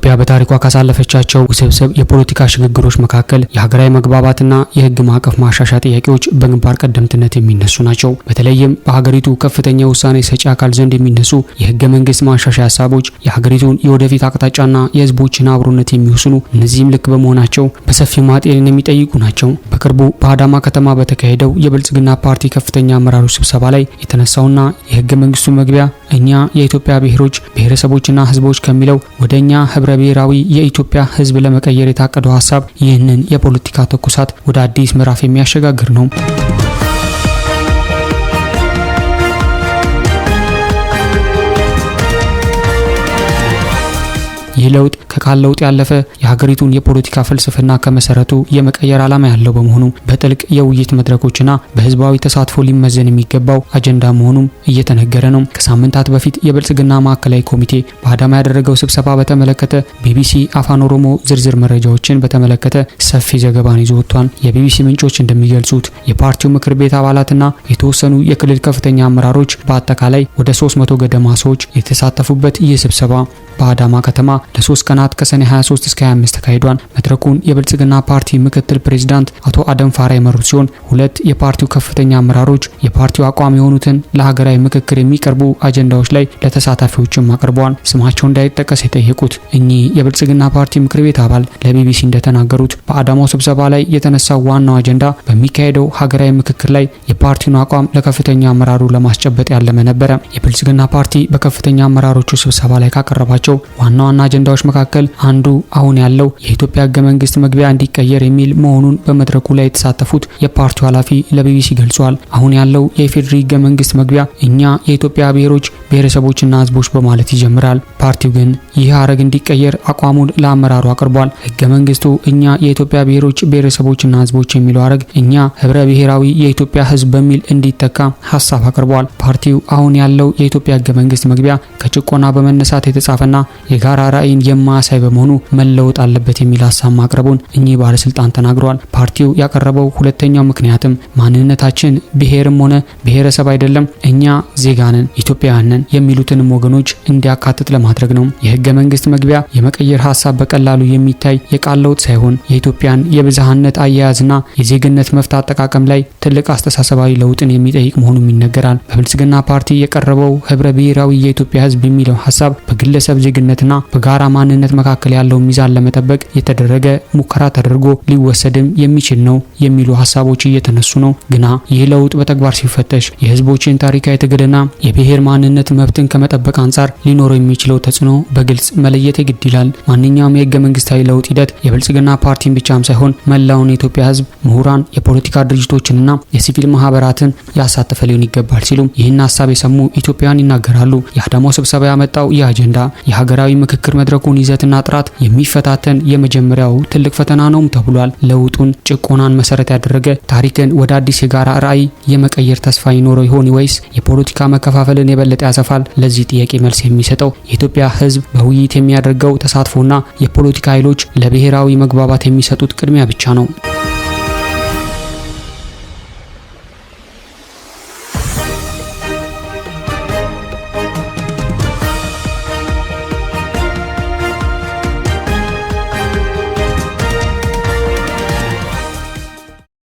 ኢትዮጵያ በታሪኳ ካሳለፈቻቸው ውስብስብ የፖለቲካ ሽግግሮች መካከል የሀገራዊ መግባባትና የሕግ ማዕቀፍ ማሻሻያ ጥያቄዎች በግንባር ቀደምትነት የሚነሱ ናቸው። በተለይም በሀገሪቱ ከፍተኛ ውሳኔ ሰጪ አካል ዘንድ የሚነሱ የሕገ መንግስት ማሻሻያ ሀሳቦች የሀገሪቱን የወደፊት አቅጣጫና የሕዝቦችን አብሮነት የሚወስኑ፣ እነዚህም ልክ በመሆናቸው በሰፊው ማጤንን የሚጠይቁ ናቸው። በቅርቡ በአዳማ ከተማ በተካሄደው የብልጽግና ፓርቲ ከፍተኛ አመራሮች ስብሰባ ላይ የተነሳውና የሕገ መንግስቱ መግቢያ እኛ የኢትዮጵያ ብሔሮች ብሔረሰቦችና ሕዝቦች ከሚለው ወደ እኛ ህብረ ብሔራዊ የኢትዮጵያ ሕዝብ ለመቀየር የታቀደው ሀሳብ ይህንን የፖለቲካ ትኩሳት ወደ አዲስ ምዕራፍ የሚያሸጋግር ነው። ይህ ለውጥ ከቃል ለውጥ ያለፈ የሀገሪቱን የፖለቲካ ፍልስፍና ከመሰረቱ የመቀየር ዓላማ ያለው በመሆኑ በጥልቅ የውይይት መድረኮችና በህዝባዊ ተሳትፎ ሊመዘን የሚገባው አጀንዳ መሆኑም እየተነገረ ነው። ከሳምንታት በፊት የብልጽግና ማዕከላዊ ኮሚቴ በአዳማ ያደረገው ስብሰባ በተመለከተ ቢቢሲ አፋን ኦሮሞ ዝርዝር መረጃዎችን በተመለከተ ሰፊ ዘገባን ይዞ ወጥቷል። የቢቢሲ ምንጮች እንደሚገልጹት የፓርቲው ምክር ቤት አባላትና የተወሰኑ የክልል ከፍተኛ አመራሮች በአጠቃላይ ወደ 300 ገደማ ሰዎች የተሳተፉበት ይህ ስብሰባ በአዳማ ከተማ ለሶስት ቀናት ከሰኔ 23 እስከ 25 ተካሂዷል። መድረኩን የብልጽግና ፓርቲ ምክትል ፕሬዚዳንት አቶ አደም ፋራ የመሩት ሲሆን ሁለት የፓርቲው ከፍተኛ አመራሮች የፓርቲው አቋም የሆኑትን ለሀገራዊ ምክክር የሚቀርቡ አጀንዳዎች ላይ ለተሳታፊዎችም አቅርበዋል። ስማቸው እንዳይጠቀስ የጠየቁት እኚህ የብልጽግና ፓርቲ ምክር ቤት አባል ለቢቢሲ እንደተናገሩት በአዳማው ስብሰባ ላይ የተነሳው ዋናው አጀንዳ በሚካሄደው ሀገራዊ ምክክር ላይ የፓርቲውን አቋም ለከፍተኛ አመራሩ ለማስጨበጥ ያለመ ነበረ። የብልጽግና ፓርቲ በከፍተኛ አመራሮቹ ስብሰባ ላይ ካቀረባቸው ዋና ዋና አጀንዳዎች መካከል አንዱ አሁን ያለው የኢትዮጵያ ሕገ መንግስት መግቢያ እንዲቀየር የሚል መሆኑን በመድረኩ ላይ የተሳተፉት የፓርቲው ኃላፊ ለቢቢሲ ገልጿል። አሁን ያለው የኢፌዴሪ ሕገ መንግስት መግቢያ እኛ የኢትዮጵያ ብሔሮች ብሔረሰቦችና ሕዝቦች በማለት ይጀምራል። ፓርቲው ግን ይህ ሀረግ እንዲቀየር አቋሙን ለአመራሩ አቅርቧል። ሕገ መንግስቱ እኛ የኢትዮጵያ ብሔሮች ብሔረሰቦችና ሕዝቦች የሚለው ሀረግ እኛ ህብረ ብሔራዊ የኢትዮጵያ ሕዝብ በሚል እንዲተካ ሀሳብ አቅርቧል። ፓርቲው አሁን ያለው የኢትዮጵያ ሕገ መንግስት መግቢያ ከጭቆና በመነሳት የተጻፈና የጋራ ራዕይን የማያሳይ በመሆኑ መለወጥ አለበት የሚል ሀሳብ ማቅረቡን እኚህ ባለስልጣን ተናግረዋል። ፓርቲው ያቀረበው ሁለተኛው ምክንያትም ማንነታችን ብሔርም ሆነ ብሔረሰብ አይደለም፣ እኛ ዜጋ ነን፣ ኢትዮጵያውያን ነን የሚሉትንም ወገኖች እንዲያካትት ለማድረግ ነው። የህገ መንግስት መግቢያ የመቀየር ሀሳብ በቀላሉ የሚታይ የቃል ለውጥ ሳይሆን የኢትዮጵያን የብዝሃነት አያያዝና የዜግነት መብት አጠቃቀም ላይ ትልቅ አስተሳሰባዊ ለውጥን የሚጠይቅ መሆኑም ይነገራል። በብልጽግና ፓርቲ የቀረበው ህብረ ብሔራዊ የኢትዮጵያ ህዝብ የሚለው ሀሳብ በግለሰብ ዜግነትና በጋራ ማንነት መካከል ያለው ሚዛን ለመጠበቅ የተደረገ ሙከራ ተደርጎ ሊወሰድም የሚችል ነው የሚሉ ሀሳቦች እየተነሱ ነው። ግና ይህ ለውጥ በተግባር ሲፈተሽ የህዝቦችን ታሪካዊ ትግልና የብሔር ማንነት መብትን ከመጠበቅ አንጻር ሊኖረው የሚችለው ተጽዕኖ በግልጽ መለየት የግድ ይላል። ማንኛውም የህገ መንግስታዊ ለውጥ ሂደት የብልጽግና ፓርቲን ብቻም ሳይሆን መላውን የኢትዮጵያ ህዝብ፣ ምሁራን፣ የፖለቲካ ድርጅቶችንና የሲቪል ማህበራትን ያሳተፈ ሊሆን ይገባል ሲሉም ይህን ሀሳብ የሰሙ ኢትዮጵያውያን ይናገራሉ። የአዳማው ስብሰባ ያመጣው ይህ አጀንዳ የሀገራዊ ምክክር መድረኩን ይዘትና ጥራት የሚፈታተን የመጀመሪያው ትልቅ ፈተና ነውም ተብሏል። ለውጡን ጭቆናን መሰረት ያደረገ ታሪክን ወደ አዲስ የጋራ ራዕይ የመቀየር ተስፋ ይኖረው ይሆን ወይስ የፖለቲካ መከፋፈልን የበለጠ ያሰፋል? ለዚህ ጥያቄ መልስ የሚሰጠው የኢትዮጵያ ህዝብ በውይይት የሚያደርገው ተሳትፎና የፖለቲካ ኃይሎች ለብሔራዊ መግባባት የሚሰጡት ቅድሚያ ብቻ ነው።